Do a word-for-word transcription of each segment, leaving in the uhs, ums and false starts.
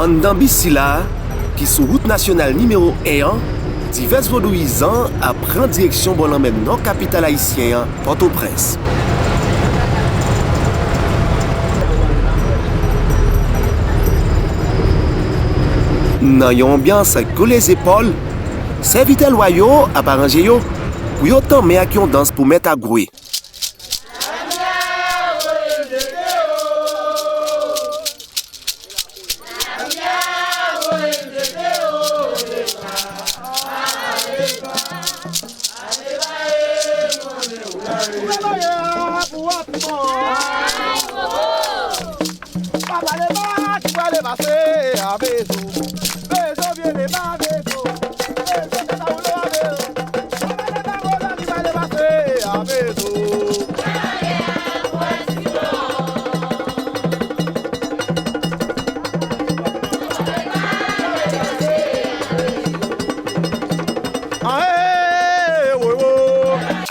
Anndan bis sila, ki sou wout nasyonal nimewo en an, divès vodouyizan ap pran direksyon bò lanmè nò kapital ayisyen an, Pòtoprens. Nan yon anbyans ak kole zepòl, sèvitè lwa yo ap aranje yo pou yo tanmen ak yon dans pou mèt Agwe.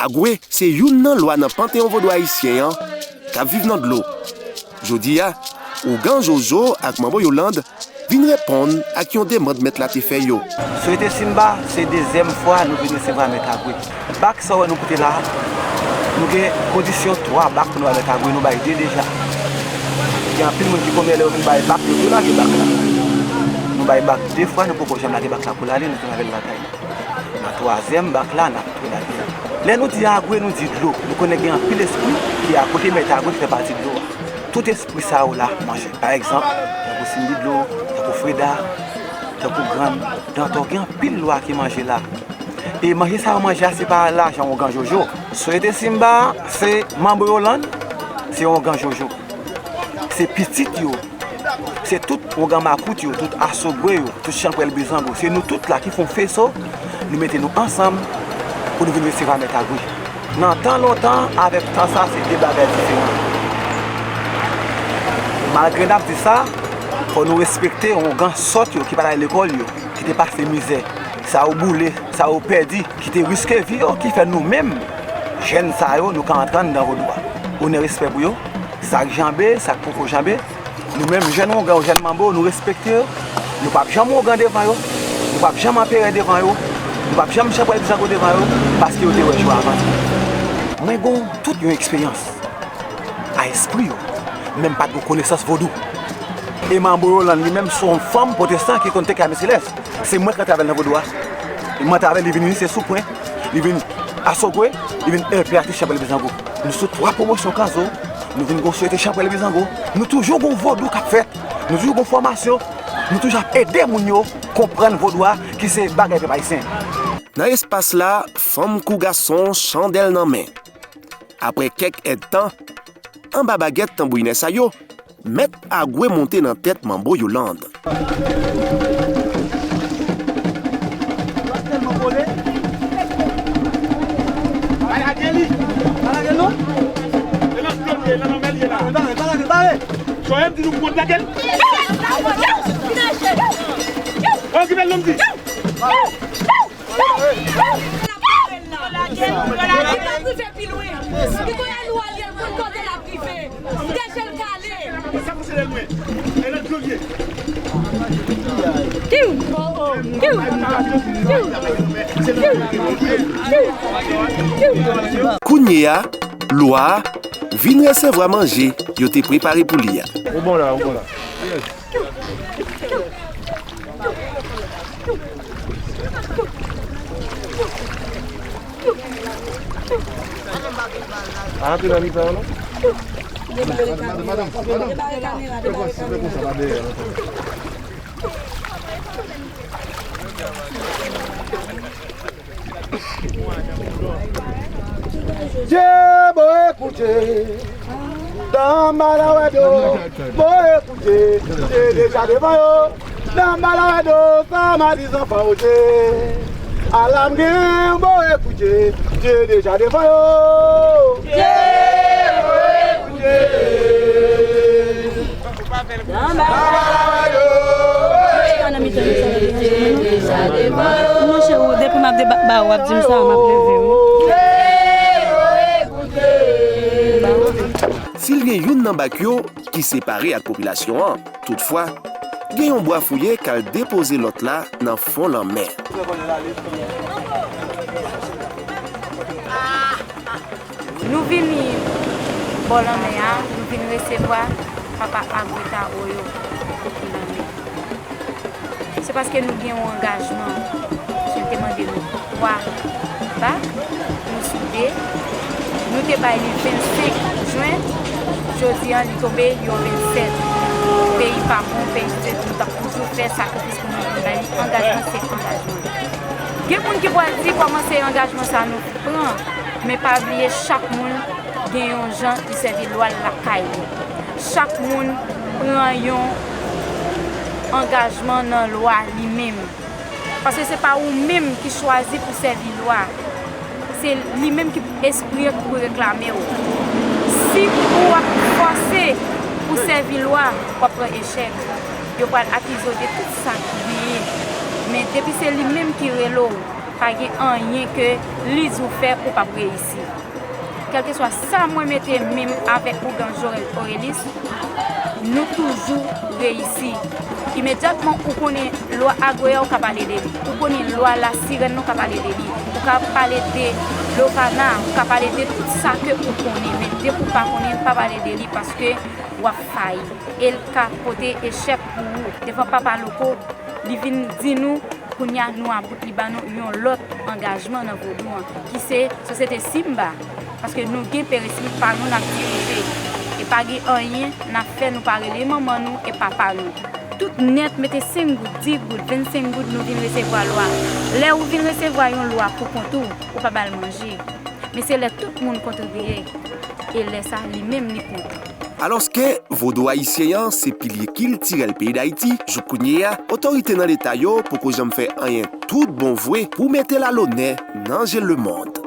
Agwe se youn nan lwa nan panteyon vodou ayisyen an k ap viv nan dlo. Jodi a, Ougan Jojo ak Manbo Yolande vin reponn ak yon demann mèt la te fè yo. Swete Simba, se dezyèm fwa nou vin resevwa mèt Agwe. Bak sa w wè nou pote la a, nou gen kondisyon twa bak pou nou bay mèt Agwe, nou bay de deja. Gen anpil moun ki konnen lè yo vin bay bak, yo tou lage bak la. Nou bay bak de fwa, nou poko janm lage bak la pou l ale, nou tounen avè l lakay nou. Nan twazyèm bak la, n ap tou lage l. Lè nou di Agwe, nou di dlo. Nou konnen gen anpil espri ki akote mèt Agwe ki fè pati dlo a. Tout espri sa yo la manje. Pa egzanp, tankou Sinbi dlo, tankou Freda, tankou Grann, Dantò, gen anpil lwa ki manje la. E manje sa yo manje a, se pa lajan Ougan Jojo. Swete Simba, se Manbo Yolande, se Ougan Jojo. Se pitit yo. Se tout Ougan Makout yo, tout Asogwe yo, tout Chanpwèl Bizango. Se nou tout la ki fè yon feso, nou mete nou ansanm pou nou vin resevwa mèt Agwe. Nan tan lontan avèk tan sa, se de bagay diferan. Malgre n ap di sa, fò nou respekte Ougan sòt yo ki pa t al lekòl yo, ki te pase mizè, sa yo boule, sa yo pèdi, ki te riske vi yo, ki fè nou menm, jèn sa yo, nou ka antre anndan vodou a. Onè, respè pou yo. Sa k janbe, sa k poko janbe, nou menm jèn Ougan, jèn Manbo, nou respekte yo. Nou p ap janm Ougan devan yo, nou p ap janm Anperè devan yo, nou p ap janm Chanpwèl Bizango devan yo, paske yo te wè jou avan nou. Mwen gen tout yon eksperyans a espri yo, men m pa t gen konesans vodou. E Manbo Yolande li menm se yon fanm pwotestan ki konn teke ame selès. Se mwen ki antre avè l nan vodou a. E mwen antre avè l, li vin Inise Soupwen, li vin Asogwe, li vin enperatris Chanpwèl Bizango. Nou sou twa pwomosyon Kanzo, nou vin gon swete Chanpwèl Bizango. Nou toujou gon vodou k ap fèt, nou toujou gon fòmasyon, nou toujou ap ede moun yo konprann vodou a, ki se bagay pèp ayisyen. Nan espas la, fanm kou gason, chandèl nan men. Apre kèk èdtan, anba bagèt tanbourinè sa yo, mèt Agwe monte nan tèt Manbo Yolande. Li p ap rive pi lwen. Li konnen nou al, li konn kote l ap rive. Deje l kale. Kiw! Kiw! Kiw! Kiw! Kounye a, lwa a vin resevwa manje yo te prepare pou li a. Ou bon la, ou bon la. Yes. Pa antre nan mitan an, non. Madanm, madanm, madanm. Fè konsa, fè konsa, pa dèyè, non. Dye bo ekoute, dan malawè do, bo ekoute, Dye deja devan yo, dan malawè do, sa madi zanfan ote. Alam gen bo ekoute, Dye deja devan yo. Dye bo ekoute. Monchè, ou, depi m ap deba ba ou, w ap di m sa, m ap leve, wi. Si l gen youn nan bak yo ki separe ak popilasyon an, toutfwa, Gen yon bwa fouye k al depoze lòt la nan fon lanmè. Nou vini bò lanmè a, nou vin resevwa papa Agweta Oyo ki lanmè. Se paske nou gen yon angajman. Misye te mande nou twa bak, nou soude. Nou te bay li vennsenk jen, jodi a li tonbe yon vennsèt. Peyi pa bon, peyi se nou t ap toujou fè sakrifis pou nou vin bay li. Angajman se angajman. Gen moun ki pral di kòman se angajman sa nou pran, men pa bliye chak moun gen yon jan li sèvi lwa l lakay li. Chak moun pran yon angajman nan lwa li menm. Paske se pa ou menm ki chwazi pou sèvi lwa. Se li menm ki espri an ki pou reklame w. Si ou ap fòse pou sèvi lwa, w ap pran echèk. Yo pral akize w de tout sa ki genyen. Men depi se li menm ki rele w, pa gen anyen ke li di w fè ou p ap reyisi. Kèlkeswa sa mwen mete men m avèk ougan Jorel Orelis, nou toujou reyisi. Imedyatman ou konnen lwa Agweyè, ou ka pale de li. Ou konnen lwa Lasirèn, ou ka pale de li. Ou ka pale de Lovana, ou ka pale de tout sa ke ou konnen. Men depi ou pa konnen, pa pale de li paske w ap fayi. E l ka pote echèk pou ou. Devan Papa Loko, li vin di nou, kounye a nou about, li ba nou yon lòt angajman nan vodou an, ki se sosyete Simba. Paske nou gen peresib pa nou n ap dirije. E pa gen anyen n ap fè, nou pa rele manman nou e papa nou. Tout nèt mete senk goud, dis goud, vennsenk goud, nou vin resevwa lwa. Lè ou vin resevwa yon lwa pou kont ou, ou pa ba l manje. Men se lè tout moun kontribiye, e lè sa li menm li kontan. Alòske vodou ayisyen an se pilye kiltirèl peyi Dayiti, jouk kounye a, otorite nan Leta yo poko janm fè anyen tout bon vre pou mete l a lonè nan je lemonn.